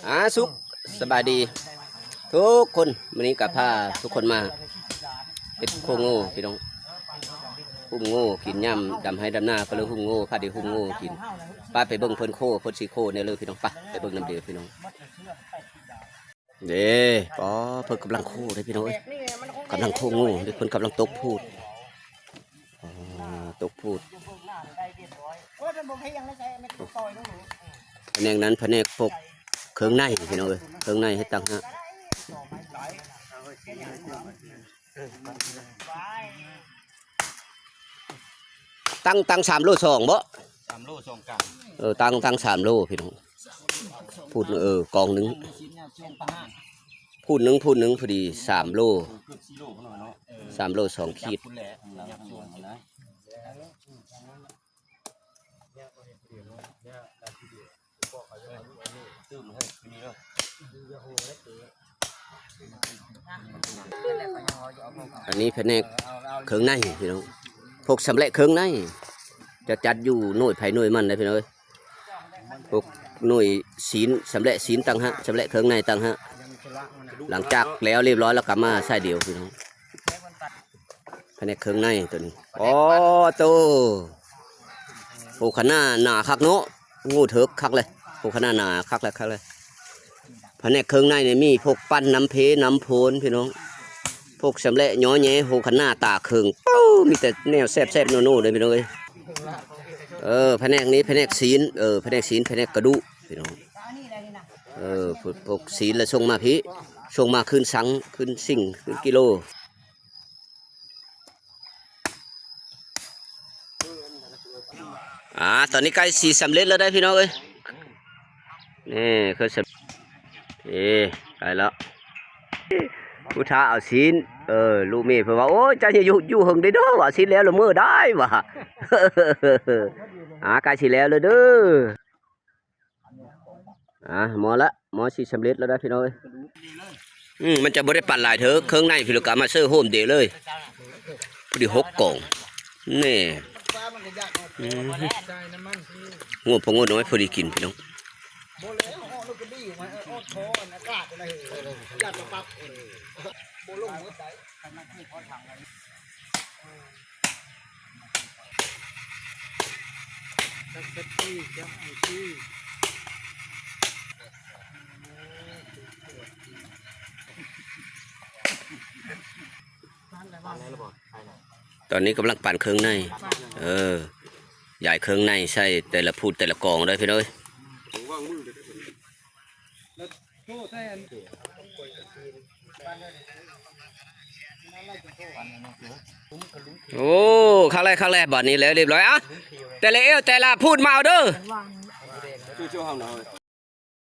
ອາ ສຸກ ສະບາຍດີທຸກຄົນ. ມື້ນີ້ກະພາທຸກຄົນມາເຮັດໂຄງໂງ່ພີ່ນ້ອງ, ຫຸ້ມໂງ່ກິນ. ຍາມດຳໄຮ່ດຳນາກໍເລີຍຫຸ້ມໂງ່, ພາໄດ້ຫຸ້ມໂງ່ກິນ. ໄປ ໄປເບິ່ງເພິ່ນໂຄ້ ເພິ່ນຊິໂຄ້ແນວເລີພີ່ນ້ອງ. ໄປ ໄປເບິ່ງນຳເດີພີ່ນ້ອງ. ເດ້ ອໍ ເພິ່ນກຳລັງໂຄ້ເດ້ພີ່ນ້ອງເອີຍ, ກຳລັງໂຄ້ໂງ່ເດ້, ເພິ່ນກຳລັງຕົກພູດ. ອໍ ຕົກພູດ. ພະແນກນັ້ນພະແນກພວກເຄື່ອງໃນພີ່ນ້ອງເອີຍ, ເຄື່ອງໃນເຮັດຕ່າງຫາກ. ຕັ້ງ ຕັ້ງສາມໂລສອງບໍ? ສາມໂລສອງກາງ. ເອີ ຕັ້ງ ຕັ້ງສາມໂລພີ່ນ້ອງ. ພູດ ເອີ ກອງໜຶ່ງ ພູດໜຶ່ງ ພູດໜຶ່ງພໍດີສາມໂລ, ສາມໂລສອງຂີດ. ອັນນີ້ພະແນກເຄື່ອງໃນພີ່ນ້ອງ, ພວກຊຳແຫຼະເຄື່ອງໃນ ຈະຈັດຢູ່ໜ່ວຍໃຜໜ່ວຍມັນເດ້ພີ່ນ້ອງເອີຍ. ພວກໜ່ວຍຊີ້ນ ຊຳແຫຼະຊີ້ນຕ່າງຫາກ, ຊຳແຫຼະເຄື່ອງໃນຕ່າງຫາກ. ຫຼັງຈາກແລ້ວລຽບຮ້ອຍແລ້ວກໍມາໃສ່ດຽວພີ່ນ້ອງ. ພະແນກເຄື່ອງໃນໂຕນີ້. ອໍ ໂຕ ໂພຄະໜ້າໜາຄັກເນາະ, ໂງ່ເຖິກຄັກເລີຍ. ໂພຄະໜ້າໜາຄັກເລີຍ ຄັກເລີຍ. ພະແນກເຄື່ອງໃນນີ້ມີພວກປັ້ນນ້ຳເພນ້ຳໂພນພີ່ນ້ອງ, ພວກຊຳແຫຼະຍໍແຍ ໂພຄະໜ້າຕາເຄິ່ງ. ໂອ້ ມີແຕ່ແນວແຊບໆ ໂນໆ ເດີພີ່ນ້ອງເອີຍ. ເອີ ພະແນກນີ້ພະແນກຊີ້ນ, ເອີ ພະແນກຊີ້ນ ພະແນກກະດູກພີ່ນ້ອງ. ເອີ ພວກ ພວກຊີ້ນລະສົ່ງມາພີ້, ສົ່ງມາຄືນສັງ ຄືນຊິງ ຄືນກິໂລ. ອາ ຕອນນີ້ໃກ້ຊິສຳເລັດແລ້ວເດ້ພີ່ນ້ອງເອີຍ. ນີ້ຄືສຳ ເອີ ໃກ້ແລ້ວ. ຜູ້ທ້າເອົາຊີ້ນ ເອີ ລູກເມເພິ່ນວ່າ ໂອ້ຍ ເຈົ້າຢ່າຢູ່ ຢູ່ເຫິງເດ້ເດີ ວ່າຊີ້ນແລ້ວລະເມີໄດ້ວ່າ. ອາ ໃກ້ຊິແລ້ວແລ້ວເດີ. ອາ ໝໍລະ ໝໍຊິສຳເລັດແລ້ວນະພີ່ນ້ອງເອີຍ. ອືມ ມັນຈະບໍ່ໄດ້ປັນຫຼາຍເທື່ອ, ເຄື່ອງໃນພີ່ນ້ອງກໍເອົາມາເສີໂຮມເດເລີຍ. ພໍດີຫົກກອງ ນີ້. ອືມ ງົວພໍງົວນ້ອຍພໍດີກິນພີ່ນ້ອງ. ຕອນນີ້ກຳລັງປັນເຄື່ອງໃນ. ເອີ ຢາຍເຄື່ອງໃນໃສ່ແຕ່ລະພູດແຕ່ລະກອງເດີພີ່ນ້ອງເອີຍ. ໂອ້ ຄັກແລ້ວ ຄັກແລ້ວ ບາດນີ້ແລ້ວຮຽບຮ້ອຍ. ອະ ແຕ່ລະເອວ ແຕ່ລະພູດມາເອົາເດີ.